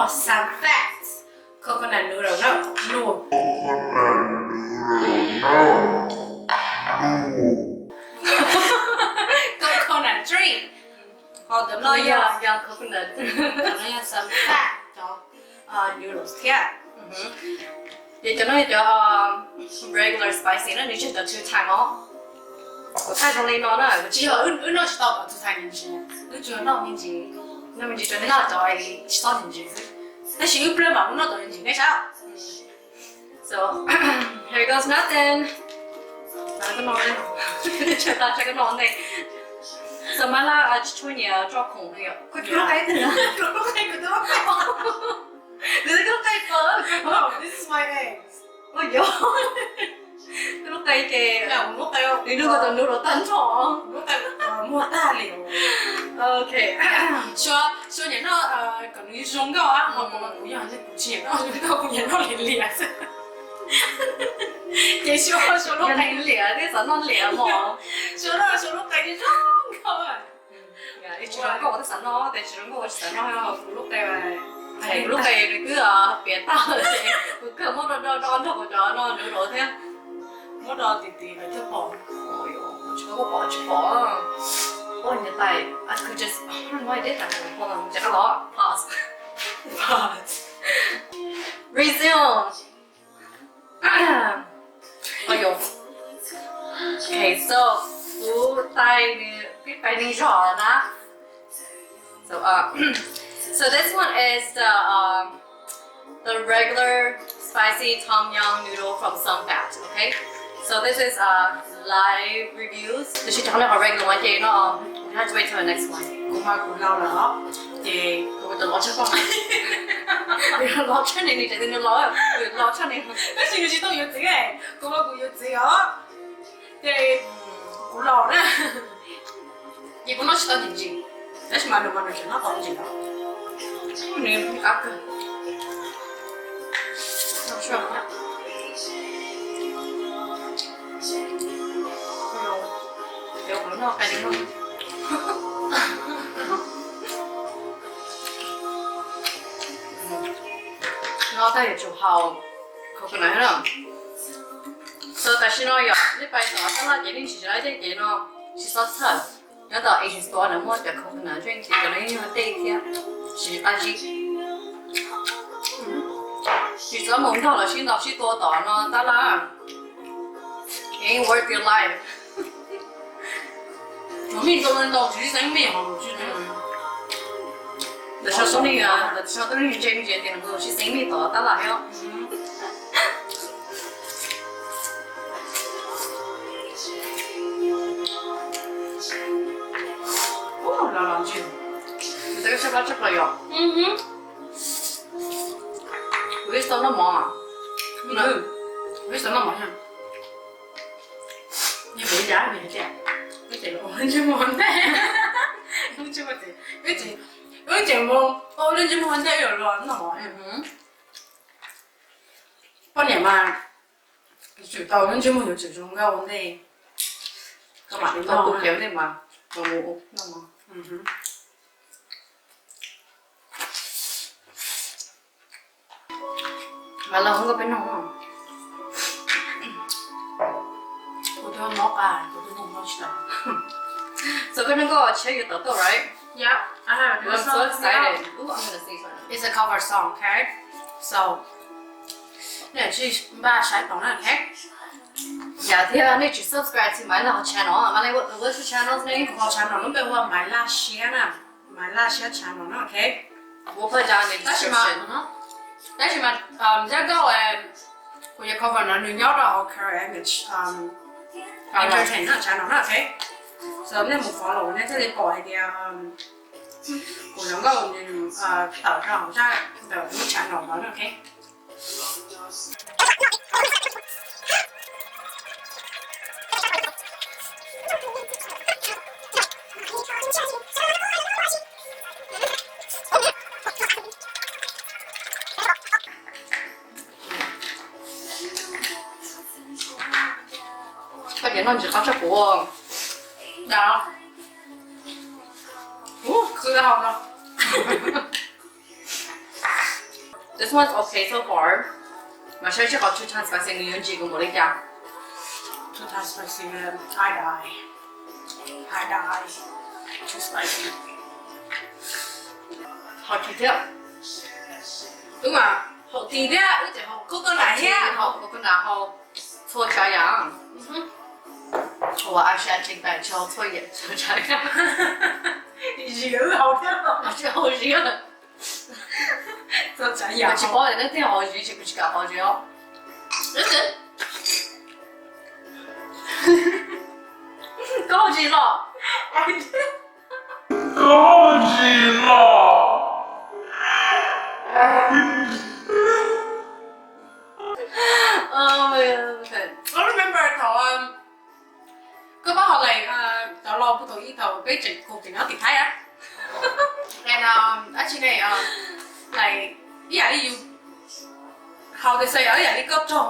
Some facts. Coconut noodle no. Noodle. Coconut drink. Ho cov no yog, yog coconut. Cov no yog some fact cov noodles thiab. Ces cov no yog cov regular spicy na, nws tsis yog cov two time os. Kuv thaij zoo li no na, kuv tsis yog, wb noj tsis tau cov two time me ntsis, wb tsuas noj me ntsis, noj me ntsis rau nej noj cov tsis txhob ntsim ntsim xwb. Tab sis wb pliag mas kuv noj cov ntsim ntsim nej saib. So, here goes nothing. Tsa koj noj ntej. So, Mab Laj tsis tshua nyiam tso khoom li os. Koj tub lub qaib twg? Koj tub lub qaib, koj tub lub qaib. Nws twb koj qaib pawg. Oh, this is my ex. Ua yog. Koj lub qaib ces, nws nug koj tus noodle tag nrho. Muag tag li. Ok. Suav, Suav nyiam noj kom nws zoo nkauj, ho kuv mas kuv yog kuv tsis nyiam noj zoo nkauj, kuv nyiam noj liam liam xwb. Ces Suav, Suav lub qaib liam, twb xav noj liam mog. Suav noj Suav lub qaib zoo nkauj. Ib tsis zoo nkauj ua twb xav noj, tes tsis zoo nkauj ua tsis xav noj. Kuv lub qaib, kuv lub qaib nws twb piam tag lawm ces kuv kawg muab do do do nrog kuv cov no noodle thiab. Muab do tim tim lawv thiaj pom. Tsis pom, tsis pom. Ua niam tais, I could just, no, I did that. Hold on, cov no los. Pause. Pause. Resume. Ua yog. Okay, so kuv tais nws, peb tais nws zog na. So, uh, so this one is the, um, the regular spicy tom yum noodle from Some Fat, okay? So this is, uh, live reviews. Tab sis cov no ho regular no ces no, um, we have to wait till the next one. Kuv mas kuv laus lawm os, ces kuv tus lov tshaj qhov, lov tshaj ni, nws tseem tias nws laus, nws laus tshaj ni. Tab sis nws tsis tau yuav txiv, kuv mas kuv yuav txiv os. Ces kuv laus na. Ces kuv noj tsis tau ntsim ntsim, tab sis mas nws mas nws tseem noj tau ntsim os. Nws qab kawg. Noj qab li no. Noj tag yuav tsum haus coconut na. So tam sim no yog nej pais tom tab laj ces nej tsis tau ib teg kev no, tsis txhob txhawj. Nyob tom Asian store na muaj cov coconut drink ces cov no yeej yog tej thiab, tsis qab zib. Tsis txhob mus nrog lawv sib ntaus sib tua tom no tab laj. It ain't worth your life. Tus mij ntau ntau tsis xeeb mij os. Ntawm sau sab nej, ntawm sau tub neeg ntse ntse tias nws tsis xeeb mij tom tab laj thiab. Los los ntsis, nws teb tshaj plab tshaj plaws yom. Kuv ib txoj noj mov, kuv ib txoj noj mov yog, yog kuv ib yam li hais tias, wb tseem ua ntsej muag ntej, wb tseem ua, wb tseem ua ntsej muag ntej los noj mov. Poj niam mas yuav tsum tau lub ntsej muag yuav tsum zoo nkauj ua ntej. Koj mam li noj, kuv cem nej mas, noj mov. Mas los nkauj peb noj. Kuv twb mob qab, kuv twb mob tsis tau. So koj noj koj tshiab yuav tawm tuaj, right? Yeah, I have a new song coming out. I'm so excited. Ooh, I'm gonna sing for you. It's a cover song, okay? So, nej tsis npaj saib tau na, okay? Yog tias nej tsis subscribe to my little channel, my little, what's your channel's name? Kuv channel lub npe hu ua Maiv Laj Siab na, Maiv Laj Siab channel na, okay? We'll put it down in the description. Tab sis mas, tab sis mas, um, Zaj Nkauj, um, kuv yog cover no nws nyob rau hauv Career Image, um, Entertainment channel na, okay? So nej mus follow nej thiaj li pom hais tias, um, kuv Zaj Nkauj nws, uh, tawm rau hauv Zaj ntawm lub channel no na, okay? Koj ces noj ntsis qab tshaj kuv. Dab. Ub, xwb dab hau no. This one's okay so far. Mas saib seb qhov two times spicy nws yuav ntsim kuv npaum li cas. Two times spicy, I die. I die. Too spicy. Hau ti thiab. Wb mas hau ti thiab, wb tseem hau coconut thiab. Hau coconut, hau txhua tsav yam. Ua a sab tseem pais tso txhua yam tsav yam. Zis wb hau thiab, tsis hau zis. Tsis paub tias leej twg hau zis, kuv tsis kam hau zis os. Koj hau zis los? Koj hau zis los? I remember thaum koj pab hau lais cov los puag thaum ub thaum peb tseem koom tim no tim Thaib a. Dab tsi ne, lais ib yam li yus hau te xav yog ib yam li koj raug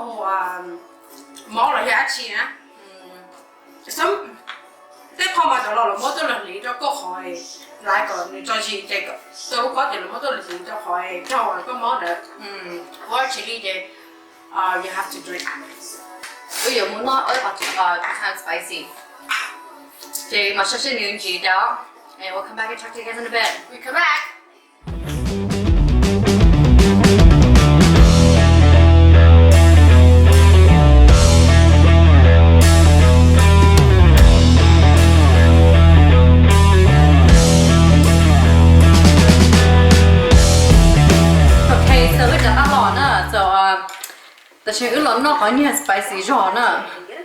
mob los yog dab tsi na. Tej qho mas cov los los muab tuaj los hliv rau koj qhov lais kom nws tso zis ces tau lub kob ces los muab tuaj los hliv rau qhov raug koj mob ntawd. Ua tsis li ces you have to drink. Wb yuav mus noj wb qhov two times spicy. Ces mas saib seb nws yuav ntsim cas. And we'll come back and talk to you guys in a bit. We come back. Ok, so wb rov qab los na, so tam sim wb los noj qhov niag spicy zog na.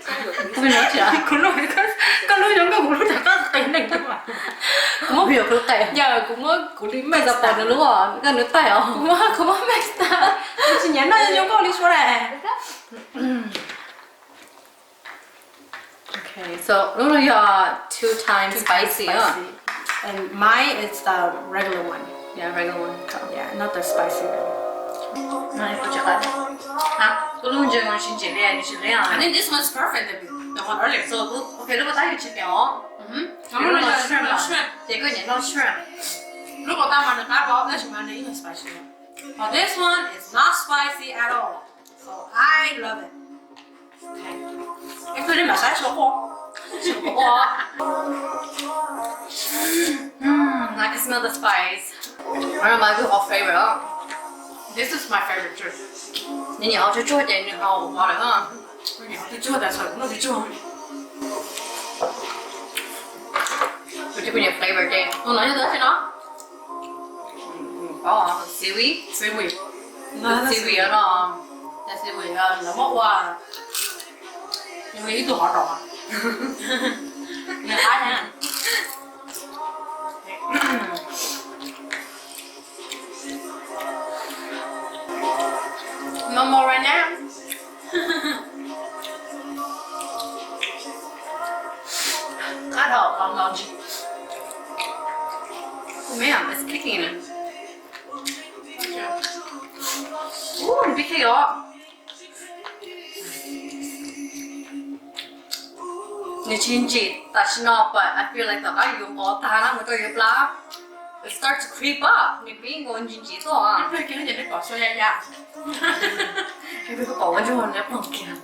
Koj lub zoo nkauj kuv lub rov qab qis neeg. Kuv muab kuv lub qe, yog kuv muab kuv li mix, koj nws lub, koj nws taig os. Kuv muab, kuv muab mix tag, kuv tsis nyiam noj zoo nkauj li sua le. Okay, so lub no yog two times spicy. And mine is the regular one. Yeah, regular one. Yeah, not the spicy one. Koj lub ntse mas tsis ntsim li, nws tsis li. I think this one's perfect, the, the one earlier. So, okay, lub pas tab yog tsis pom os. Lub no shrimp, ces koj nyiam noj shrimp. Lub pas tab mas nws qab los tab sis mas nws ib yam spicy. But this one is not spicy at all. So I love it. Okay. Ib pliag mam saib sua quaj. Sua quaj. Mm, I can smell the spice. One of my good favorite. This is my favorite too. Nws nyiam hau tsuag tsuag ces nws hau ua lawm. Nws nyiam hau tsuag tsuag tas txhawm noj tsuag tsuag. Kuv cov kuv nyiam flavor ces tus no yog tus tsi no? Seaweed. Seaweed. Seaweed no. Seaweed lawv muab ua ib tug hov rau nws qab na. No more right now. Qab dhau qhov no. Man, it's kicking. Ub, nws pib kiag os. Nws tsis ntsim tam sim no, but I feel like tom qab yuav nqos tag na, mus rau yuav plab. It start to creep up. Nws pib nqos ntsim ntsim tuaj. Pom ua ntsuag nyob pom kiag.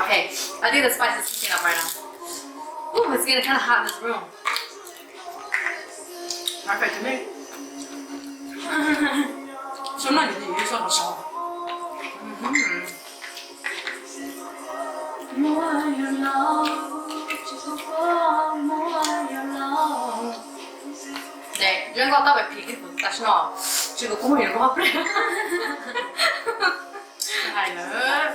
Okay, I think the spice is kicking up right now. Ooh, it's getting kind of hot in this room. Perfect to me. Sub no nws nws sub hov sov. Muaj yus laus, tsis pub koj muaj yus laus. Nyob nkauj tab pem phim kiag kuv tam sim no, tsis pub kuv muaj yus laus pliag. Hais lawm.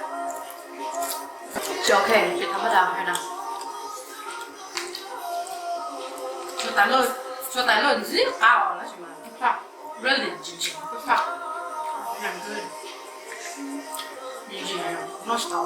Tsis ok, tsis thab maj das hais na. Suav tais luaj ntxim qab os, tab sis mas really ntsim ntsim kuj faj. Ntsim ntsim noj tsis tau.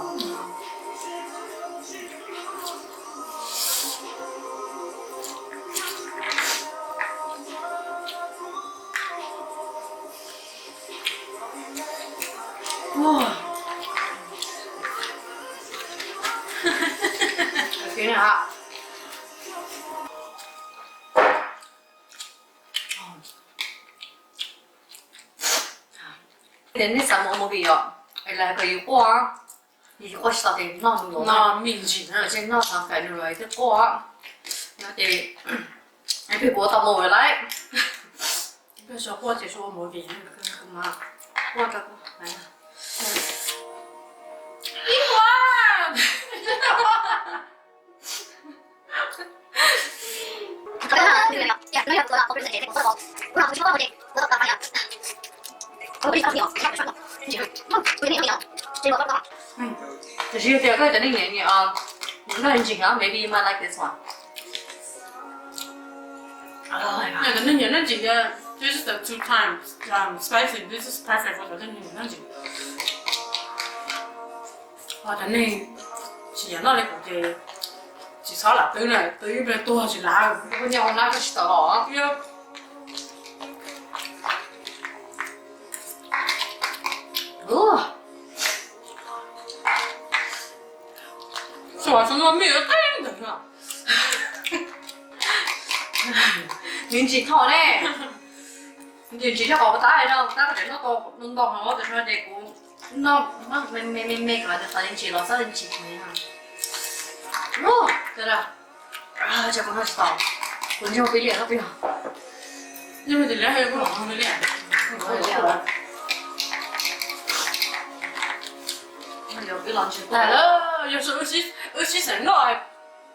Ces nej xav mus ua movie os, es lawv kom yus quaj, yus quaj tsis tau ces noj noodles, noj me ntsis, noj xav fais noodles twb quaj. No ces peb kuv tau mus lawm. Peb sawv quaj ces sawv ua movie, quaj rau ib hua. Tiam sis tias koj cov neeg nyiam nyiam noj ntsis, maybe you might like this one. Cov neeg nyiam noj ntsis, this is the two times, um, spicy, this is perfect for cov neeg nyiam noj ntsis. Cov neeg tsis nyiam noj li kuv ces tsis txhob lam twb na, twb ib pliag tuag tsis lav. Kuv nyiam ua nab koj tsis tau los. Xua xu nua mij qeeb ntawm no. Nws ntsis thoj ne. Nws ntsis thiab qhov tab no, tab kuv tseem noj tau ntau ntau no, tab no ces kuv noj me me me me kom tas li ntsis los xab li ntsis kuv. Ua cas kuv noj tsis tau, kuv ntsia peb liam no peb. Yog wb sib xeem noj,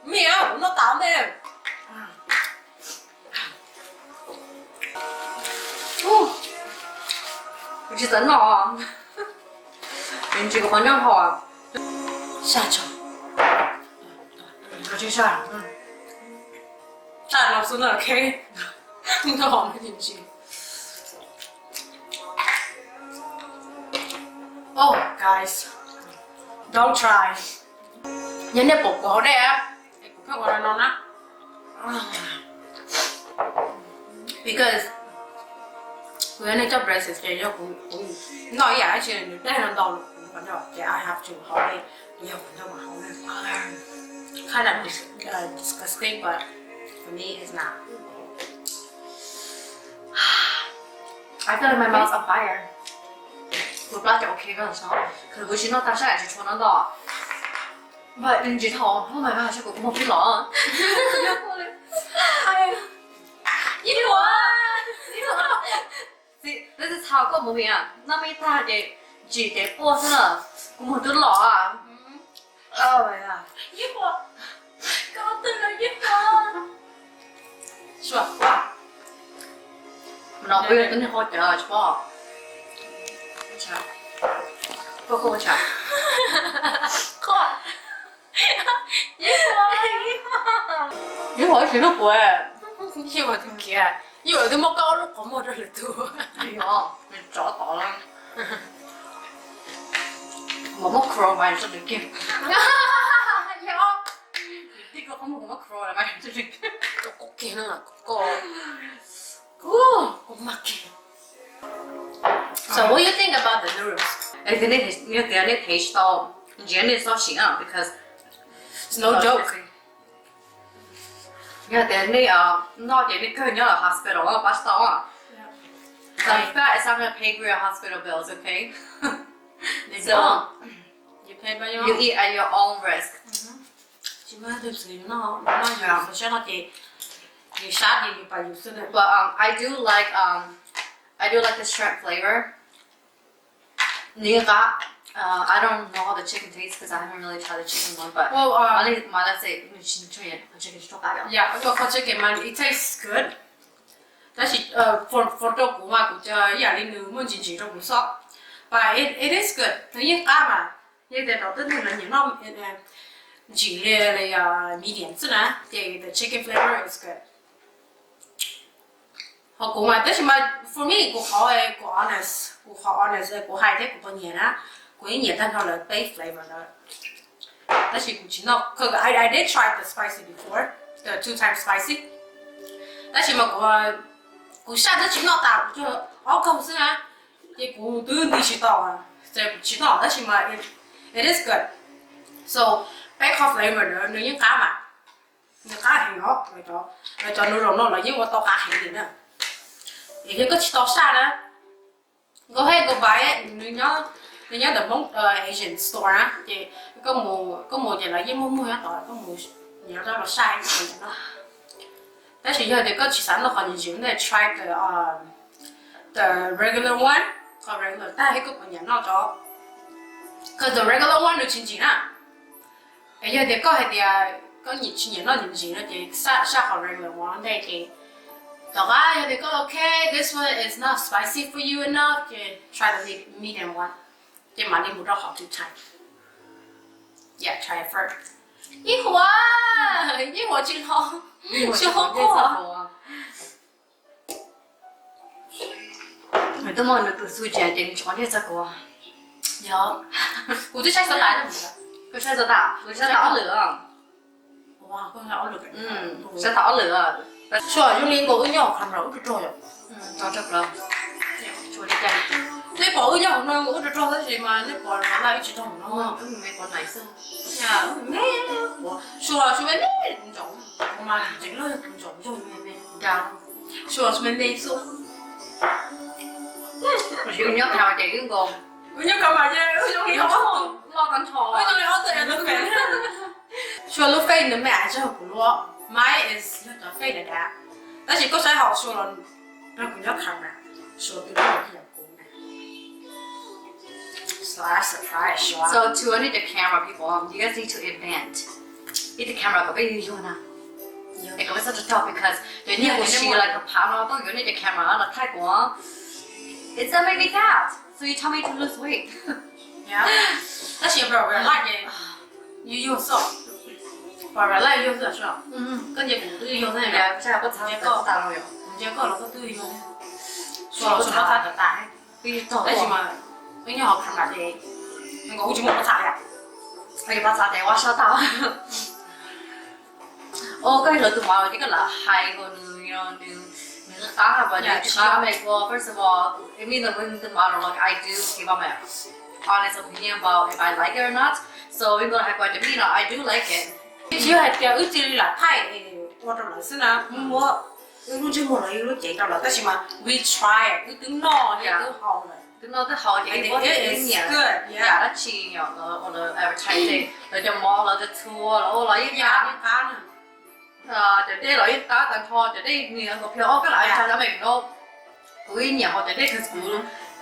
mij kuv noj tas me. Kuv tsis txawj noj, kuv ntsis kuv qhov nyob hauv. Saj tso, saj, saj no xwb na, ok. Noj me ntsis. Oh guys, don't try. Yog nej pom kuv hauv dej, kuv pheej ua no na. Because kuv yog neeg coj braces ces yog kuv noj ib yam dab tsi nws dej no ntau kuv qhov ncauj ces I have to hold it, yog qhov ncauj mas hold it. Kind of dis- uh, disgusting, but for me it's not. I feel like my mouth's on fire. Kuv plab ces ok kawg los, kuv tsis noj tag sab tsis tshua noj ntau. Nws ntsis thaum, oh my god, kuv mus pib los. Ib hua. This is how koj mus vim noj me tag ces ntsis ces quaj xwb na. Kuv mus twb los. Ib hua, koj twb los ib hua. Sua, no peb yog tus neeg qhov cawv tsis paub. Koj, koj ua tsham. Ib hua, ib hua tsis lub puav. Ib hua twb khiav, ib hua twb muab koj lub qhov muag rau lwm tus. Yog, tsov tod lawm. Mas muab coronavirus rau nws kiag. Yog. Tij koj qhov muag muab coronavirus rau nws kiag. Koj kiag no, koj, koj, koj mag kiag. So what do you think about the noodles? Es tias nej, nej tias nej taste tau, ntsia nej txhob sim na, because it's no joke. Yog tias nej noj ces nej kawg nyob lawm hospital pab tsis tau. The fact is I'm gonna pay for your hospital bills, okay? So you eat at your own risk. Tsis muaj tus xwm noj, noj yus xwm sab no ces yus sab ces yus pab yus xwb na. But um, I do like um, I do like the shrimp flavor. Nws yeej qab. Uh, I don't know how the chicken tastes because I haven't really tried the chicken one, but well, uh, I only, my, let's say, nws tsis, nws tsis, chicken tsis tau qab yom. Yeah, but for chicken man, it tastes good. Tab sis uh, for, for rau kuv mas kuv cia ib yam li nws muaj ntsis ntsis rau kuv xwb. But it, it is good. Nws yeej qab mas. Yeej tias cov tib neeg lawv nyiam noj ntsis li, li medium xwb na, ces the chicken flavor is good. Ho kuv mas, tab sis mas for me, kuv qhov, kuv honest, kuv qhov honest, kuv hais thiab kuv tau nyiam na, kuv yeej nyiam tag nrho lawv peb flavor na. Tab sis kuv tsis noj, I, I did try the spicy before, the two times spicy. Tab sis mas kuv, kuv saj twb tsis noj tas, kuv tsuas ob kaug xwb na, ces kuv twb nti tsis tau, ces kuv tsis noj, tab sis mas it, it is good. So peb qhov flavor na nws yeej qab mas, nws qab heev os, lawv cov noodles no lawv yeej ua tau qab heev li na. Es yog koj tsis tau saj na, Go ahead, go buy it. Nws nyob, nws nyob the most Asian store na, ces koj mus, koj mus ces lawv yeej muaj muag nyob tod, koj mus nyiam rau los saib no. Tab sis yog tias koj tsis xav noj qhov ntsim ntsim, try the, the regular one, qhov regular tag thiab koj puas nyiam noj tso. Cause the regular one nws tsis ntsim na. Es yog tias koj hais tias koj nyiam, tsis nyiam noj ntsim ntsim no ces saj, saj qhov regular one ntej ces tom qab yog tias koj ok, this one is not spicy for you enough ces try the me-, medium one. Ces mam li mus rau qhov two time. Yeah, try it first. Ib huam, ib huam tsis los, tsis los quaj. Nws twb muaj nws tus xu ces ces nws tsis quav ntsej txog kuv. Yog, kuv twb saib xov tas, kuv saib xov tas, kuv saib tas ob lwm. Saib tas ob lwm. Sua zoo li nkaus wb nyob hauv camera ub rog rog yom. Nej pom wb nyob hauv no ub rog rog tab sis mas nej pom lawv wb tsis rog no. Sua, sua me me ntsaum, mas tseem loj ntsaum zog me me. Sua me me xwb. Wb nyob camera ces wb nkaus, wb nyob camera ces wb zoo li ob tug, wb zoo li ob tug elephant. Sua lub face nws me me zog kuv lub, mine is yog cov face dav dav, tab sis koj saib hauv Sua los, kuv nyob camera, Sua twb loj ib yam kuv na. So that's surprise, Sua. So to any of the camera people, you guys need to invent ib tug camera kom peb yuag yuag na. Es kom peb txhob rog rog because cov nyiaj kuv siv lawm kom phav no tuaj yuav nej cov camera los thaij kuv. It doesn't make me fat, so you tell me to lose weight. Tab sis Robert Light ces yuag yuag xwb. Robert Light yuag xwb os. Koj ntsia kuv twb yuag xwb. Ntsia koj los koj twb yuag. Sua, Sua no tas tas tas. Tab sis mas wb nyob hauv camera ces nkaus wb tsis muaj pob txha li. Pob txha ces ua sab tag. Os, koj yog lawv tus mom ces koj lam hais kom nws, nws, nws qab hais, nws tsis qab. First of all, even though tus mom los, I do give my honest opinion about if I like it or not. So even though hais kom tias me no, I do like it. Tsis yog hais tias wb cia li lam thaij ua rau lawv xwb na, muab wb lub ntsej muag los yog lub cev rau lawv, tab sis mas we try, wb twb noj thiab twb haus lawm. Twb noj twb haus ces wb nyiam dab tsi, lawv advertise, lawv cov mov, lawv cov txhua los ua los yeej qab na. Cov dej los yeej qab tag nrho, cov dej nws nkaus plig ob koj lam advertise cov me no. Kuv yeej nyiam haus cov dej, kuv,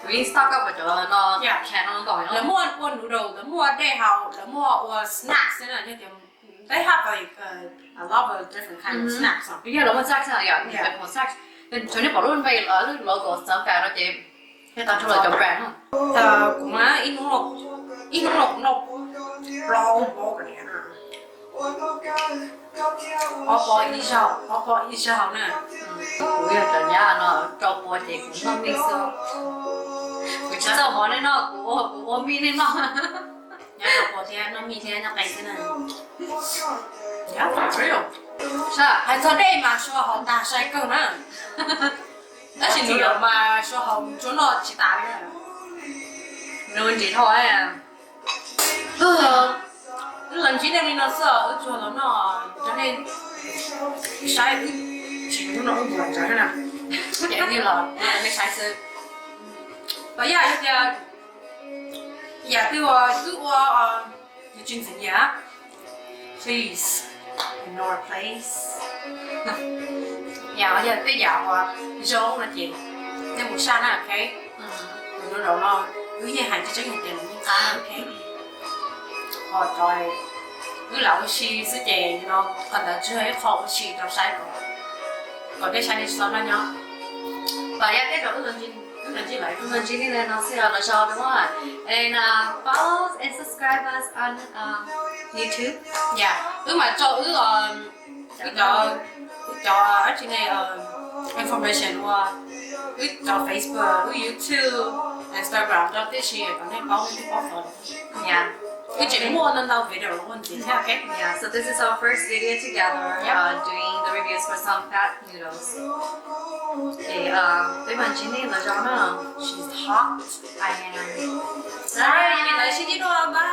kuv yeej stock up cov no, can no nkaus. Lawv muaj ua noodle, lawv muaj dej haus, lawv muaj ua snacks xwb na, yog tias they have like a lot of different kind of snacks. Yog lawv muaj snacks na, yog lawv muaj snacks, tsuas nej pom lub npe, lub logo xeev kas no ces yog tag nrho lawv cov brand no. Kuv mas ib hnub no kuv noj plaub pob kawv liam na. Ob pob ib zaug, ob pob ib zaug na. Kuv yog cov nyab no rau pua ces kuv noj mij xwb. Kuv tsis txawj mov nej noj, kuv ua, kuv ua mij nej noj. Nyab rau pua thiab noj mij thiab noj qe xwb na. Hais txog dej mas Sua haus tag sai kawg na. Tab sis nws mas Sua haus tsuas noj tsis tas li. Nws ntsim dhau. Wb los ntsib nej li no xwb, wb tsuas los noj rau nej saib, wb tsis hnub no wb mus los ntawd na. Ces wb los rau nej saib xwb. Los yog hais tias yam twg uas wb ua yus tsis ntxim nyiam, please ignore, please. Yog, yog tej yam uas zoo no ces nej mus saj na, ok. Tus nraum no wb yeej hais tseeb tseeb hais tias nws yeej qab, ok. Ho cov wb lam ua si xwb ces no qhov ntawd tsuas yog ib qho ua si rau saib kom, kom nej saib nej tsis txhob noj nyob. Los yog tej zaum wb los ntsib, wb los ntsib lawv, wb los ntsib nej no xwb los zoo rau mog. And uh, follow and subscribe us on um, YouTube. Yog, wb mam tso wb, wb cov, wb cov dab tsi ne, information ua wb cov Facebook, wb YouTube, Instagram rau tib si kom nej paub, nej thiaj paub txog. Yog, wb tseem muaj ntau ntau video los ua ntxiv thiab, ok. Yeah, so this is our first video together, uh, doing the reviews for some fat noodles. Ces, uh, peb mam ntsib nej lwm zaus na. She's hot. I am. Alright, yog li ntawd sib ntsib dua, bye.